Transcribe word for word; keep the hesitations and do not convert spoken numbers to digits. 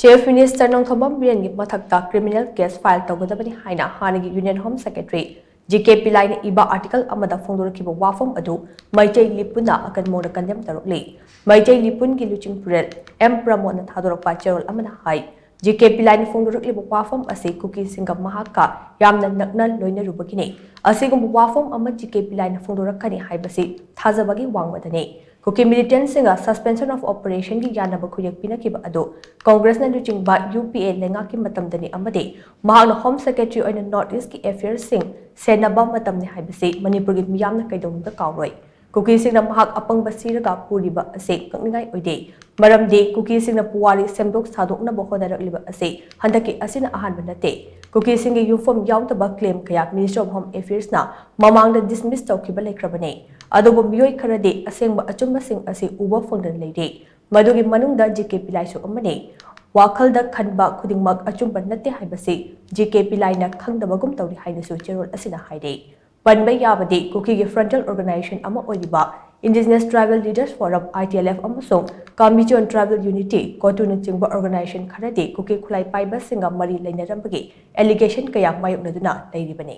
Chief Minister Nongthombam ꯕꯤꯔꯦꯟꯒꯤ ꯃꯊꯛꯇ criminal case file ꯇꯧꯒꯗꯕꯅꯤ ꯍꯥꯏꯅ ꯍꯥꯟꯅꯒꯤ Union Home Secretary G K ꯄꯤꯂꯥꯏꯅ ꯏꯕ article ꯑꯃꯗ ꯐꯣꯡꯗꯣꯔꯛꯈꯤꯕ ꯋꯥꯐꯝ ꯑꯗꯨ ꯃꯩꯇꯩ ꯂꯤꯄꯨꯟꯅ ꯑꯀꯟꯕ ꯃꯑꯣꯡꯗ condemn ꯇꯧꯔꯛꯂꯤ꯫ ꯃꯩꯇꯩ ꯂꯤꯄꯨꯟꯒꯤ ꯂꯨꯆꯤꯡꯄꯨꯔꯦꯜ ꯑꯦꯝ ꯄ꯭ꯔꯃꯣꯗꯅ ꯊꯥꯗꯣꯔꯛꯄ ꯆꯦꯔꯣꯜ ꯑꯃꯅ ꯍꯥꯏ, G K ꯄꯤꯂꯥꯏꯅ ꯐꯣꯡꯗꯣꯔꯛꯂꯤꯕ ꯋꯥꯐꯝ ꯑꯁꯤ ꯀꯨꯀꯤꯁꯤꯡꯒ ꯃꯍꯥꯛꯀ ꯌꯥꯝꯅ ꯅꯛꯅ ꯂꯣꯏꯅꯔꯨꯕꯒꯤꯅꯤ꯫ ꯑꯁꯤꯒꯨꯝꯕ ꯋꯥꯐꯝ ꯑꯃ G K ꯄꯤꯂꯥꯏꯅ ꯐꯣꯡꯗꯣꯔꯛꯀꯅꯤ ꯍꯥꯏꯕꯁꯤ ꯊꯥꯖꯕꯒꯤ ꯋꯥꯡꯃꯗꯅꯤ꯫ ꯀꯨꯀꯤ militantꯁꯤꯡꯒ suspension of operationꯒꯤ ꯌꯥꯅꯕ ꯈꯨꯌꯦꯛ ꯄꯤꯅꯈꯤꯕ ꯑꯗꯨ ꯀꯣꯡꯒ꯭ꯔꯦꯁꯅ ꯂꯨꯆꯤꯡꯕ U P A ꯂꯩꯉꯥꯛꯀꯤ ꯃꯇꯝꯗꯅꯤ ꯑꯃꯗꯤ ꯃꯍꯥꯛꯅ Home Secretary ꯑꯣꯏꯅ North Eastꯀꯤ affairsꯁꯤꯡ ꯁꯦꯟꯅꯕ ꯃꯇꯝꯅꯤ ꯍꯥꯏꯕꯁꯤ ꯃꯅꯤꯄꯨꯔꯒꯤ ꯃꯤꯌꯥꯝꯅ ꯀꯩꯗꯧꯅꯨꯡꯗ ꯀꯥꯎꯔꯣꯏ꯫ ꯀꯨꯀꯤꯁꯤꯡꯅ ꯃꯍꯥꯛ ꯑꯄꯪꯕ ꯁꯤꯔꯒ ꯄꯨꯔꯤꯕ ꯑꯁꯤ ꯉꯛꯅꯤꯡꯉꯥꯏ ꯑꯣꯏꯗꯦ꯫ ꯃꯔꯝꯗꯤ ꯀꯨꯀꯤꯁꯤꯡꯅ ꯄꯨꯋꯥꯔꯤ ꯁꯦꯝꯗꯣꯛ ꯁꯥꯗꯣꯛꯅꯕ ꯍꯣꯠꯅꯔꯛꯂꯤꯕ ꯑꯁꯤ ꯍꯟꯗꯛꯀꯤ ꯑꯁꯤꯅ ꯑꯍꯥꯟꯕ ꯅꯠꯇꯦ꯫ ꯀꯨꯀꯤꯁꯤꯡꯒꯤ ꯌꯨꯝꯐꯝ ꯌꯥꯎꯗꯕ claim ꯀꯌꯥ Ministry of Home Affairsꯅ ꯃꯃꯥꯡꯗ dismiss ꯇꯧꯈꯤꯕ ꯂꯩꯈ꯭ꯔꯕꯅꯤ꯫ ꯑꯗꯨꯕꯨ ꯃꯤꯑꯣꯏ ꯈꯔꯗꯤ ꯑꯁꯦꯡꯕ ꯑꯆꯨꯝꯕꯁꯤꯡ ꯑꯁꯤ ꯎꯕ ꯐꯪꯗꯅ ꯂꯩꯔꯤ꯫ ꯃꯗꯨꯒꯤ ꯃꯅꯨꯡꯗ G K ꯄꯤꯂꯥꯏꯁꯨ ꯑꯃꯅꯤ꯫ ꯋꯥꯈꯜꯗ ꯈꯟꯕ ꯈꯨꯗꯤꯡꯃꯛ ꯑꯆꯨꯝꯕ ꯅꯠꯇꯦ ꯍꯥꯏꯕꯁꯤ G K ꯄꯤꯂꯥꯏꯅ ꯈꯪꯗꯕꯒꯨꯝ ꯇꯧꯔꯤ ꯍꯥꯏꯅꯁꯨ ꯆꯦꯔꯣꯜ ꯑꯁꯤꯅ ꯍꯥꯏꯔꯤ꯫ ꯄꯟꯕ ꯌꯥꯕꯗꯤ, ꯀꯨꯀꯤꯒꯤ frontal organisation ꯑꯃ ꯑꯣꯏꯔꯤꯕ Indigenous Tribal Leaders Forum, I T L F, ꯑꯃꯁꯨꯡ Kambichon Tribal Unity, ꯀꯣꯇꯨꯅꯆꯤꯡꯕ organisation ꯈꯔꯗꯤ ꯀꯨꯀꯤ ꯈꯨꯠꯂꯥꯏ ꯄꯥꯏꯕꯁꯤꯡꯒ ꯃꯔꯤ ꯂꯩꯅꯔꯝꯕꯒꯤ allegation ꯀꯌꯥ ꯃꯥꯌꯣꯛꯅꯗꯨꯅ ꯂꯩꯔꯤꯕꯅꯤ꯫